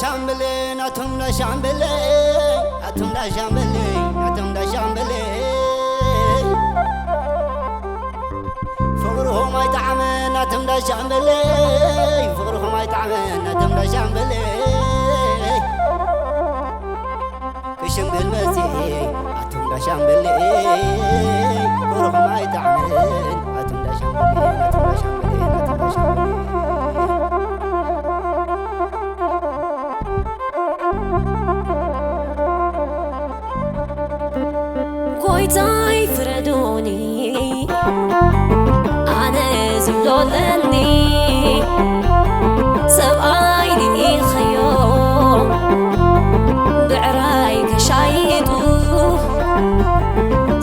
ሻምበሌ ናቶም ዳ ሻምበሌ፣ ናቶም ዳ ሻምበሌ፣ ናቶም ዳ ሻምበሌ። ፍቕርኹም ኣይጠዓመ ናቶም ዳ ሻምበሌ፣ ፍቕርኹም ኣይጠዓመ ናቶም ዳ ሻምበሌ። ክሽምብል መጺኤ ኣቱም ዳሻምበል፣ ፍቕርኹም ኣይጠዓመን ኣቱም ዳሻምበል፣ ኣቱም ዳሻምበል፣ ኣቱም ዳሻምበል። ጎይታይ ፍረዶኒ ኣነ ዝብሎ ኣለኒ። ሰብኣይ ልኢኸዮ ብዕራይ ከሻይጡ፣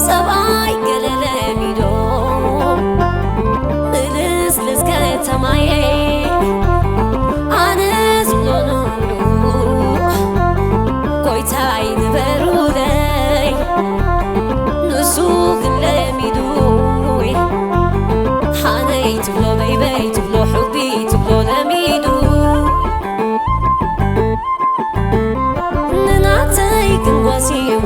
ሰብኣይ ገለ ለሚዶ ምልስልስ ከተማየ ኣነ ዝብሎ ንብሎ። ጎይታይ ንበሩለይ ንሱ ግን ለሚዱ፣ ሓነይ ትብሎ በይበይ ትብሎ ሕቢ ትብሎ ለሚዱ። ንናተይ ግን ጎሲዎ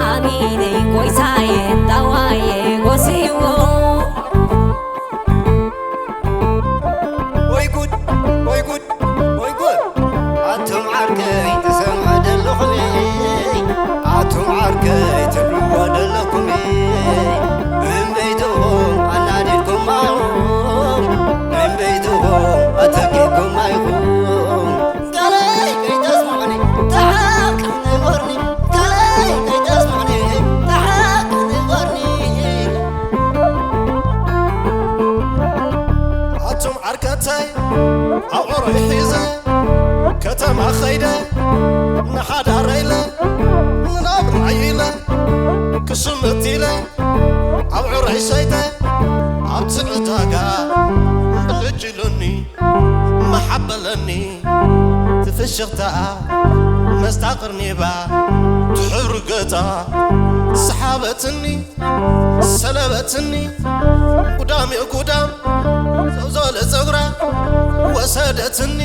ኣሚነይ ጎይታየ ዳዋየ ጎሲዎ። ወይ ጉድ፣ ወይ ጉድ፣ ወይ ጉድ። ኣቱም ዓርከይ ትሰምዑ ደለኹም፣ ኣቱም ዓርከይ ትብልዎ ደለኹም፣ እምበይትኹም ኣናዲድኩም ኣይኹም፣ እምበይትኹም ኣተኪእኩም ኣይኹም። ጋለይ ከይተስምዑኒ፣ ተሓቅ ንበርኒ፣ ጋለይ ከይተስምዑኒ፣ ተሓቅ ንበርኒ። ኣቱም ዓርከተይ ኣውዕሮይ ሒዘ ከተማ ኸይደ ንሓዳረይ ኢለ ንናብራይ ኢለ ክስምት ኢለ ኣውዕሮይ ሸይጠ ኣብቲ ዕዳጋ ብልጭ ኢሉኒ መሓበለኒ ትፍሽኽታ መስታ ቅርኒባ ትሕብሪ ገጻ ሰሓበትኒ ሰለበትኒ ጉዳም ጉዳም ዘውዘለ ጸጉራ ወሰደትኒ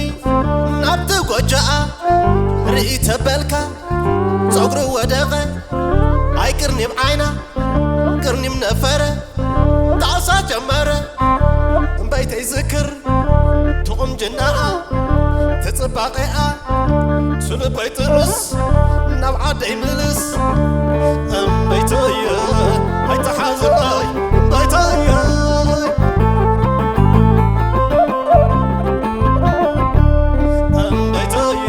ናብቲ ጎጆኣ ርኢ ተበልካ ጸጉሪ ወደቐ ኣይ ቅርኒብ ዓይና ቅርኒብ ነፈረ ጣሳ ጀመረ እምበይተይ ዝክር ትቑምጅናኣ ትጽባቐኣ ስልበይ ጥዑስ ናብ ዓደይ ምልስ እምበይተየ ኣይተሓዝለይ እምበይተየ እምበይተየ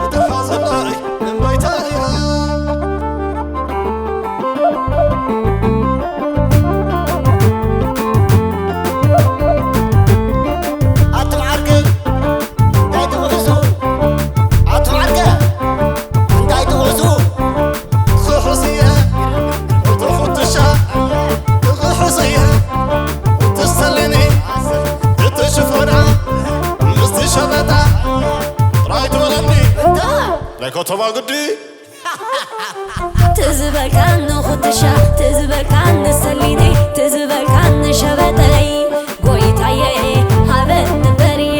ኣይተሓዝለይ እምበይተየ ኣቱም ዓርከይ እንታይ ትውሕዙ ኣቱም ዓርከ እንታይ ትውሕዙ ክሕዝየ እቲ ኩትሻ ክሕዝየ እቲ ሰሊኒ እቲ ሽፎና ምስቲ ሸበጣ ጥራይ ትበለኒ ናይ ከተማ ግዲ ትዝበልካኒ ኩትሻ ትዝበልካኒ ሰሊኒ ትዝበልካኒ ሸበጠይ ጎይታየ ሃበኒ በርየ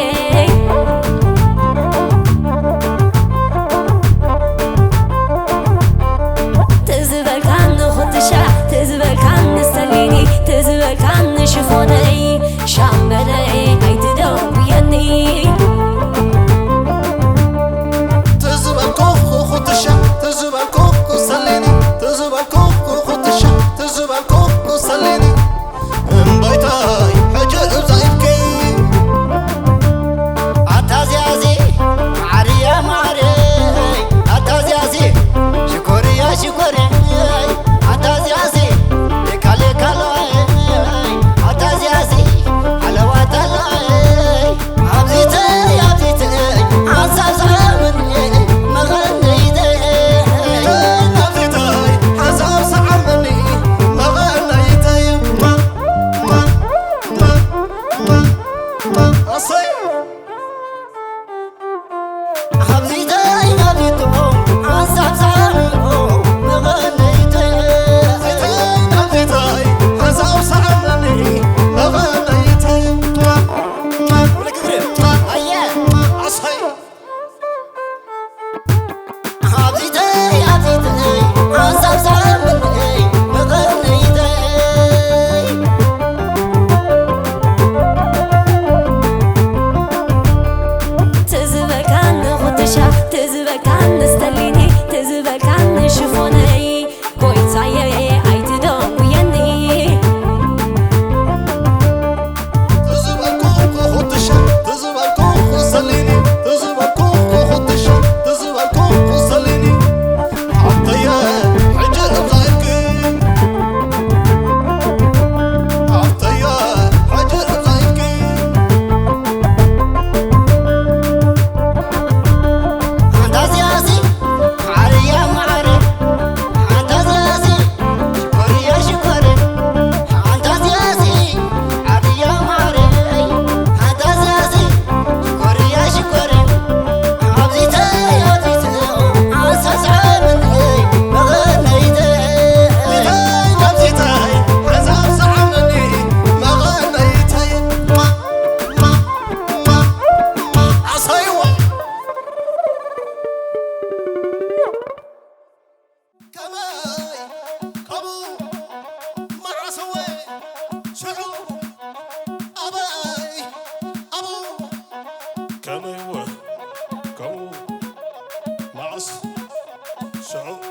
ትዝበልካኒ ኩትሻ ትዝበልካኒ ሰሊኒ ትዝበልካኒ ሽፎነይ ሻምበለይ ኣይትደውየኒ ትዝበልኩ ኩትሻ ትዝበልኩ ሰሊኒ ትዝበልኩ ኩትሻ ትዝበልኩ ሰሊኒ እምባይታይ ሕጂ እብዛ ኢልኪ ኣታ ዚያዚ ማዓርያ ማዓረይ ኣታ ዚያዚ ሽኮርያ ሽኮርያ ኣታ ዚያዚ ሌካ ሌካ ሎይ ኣታ ዚያዚ ሓለዋ ስዑ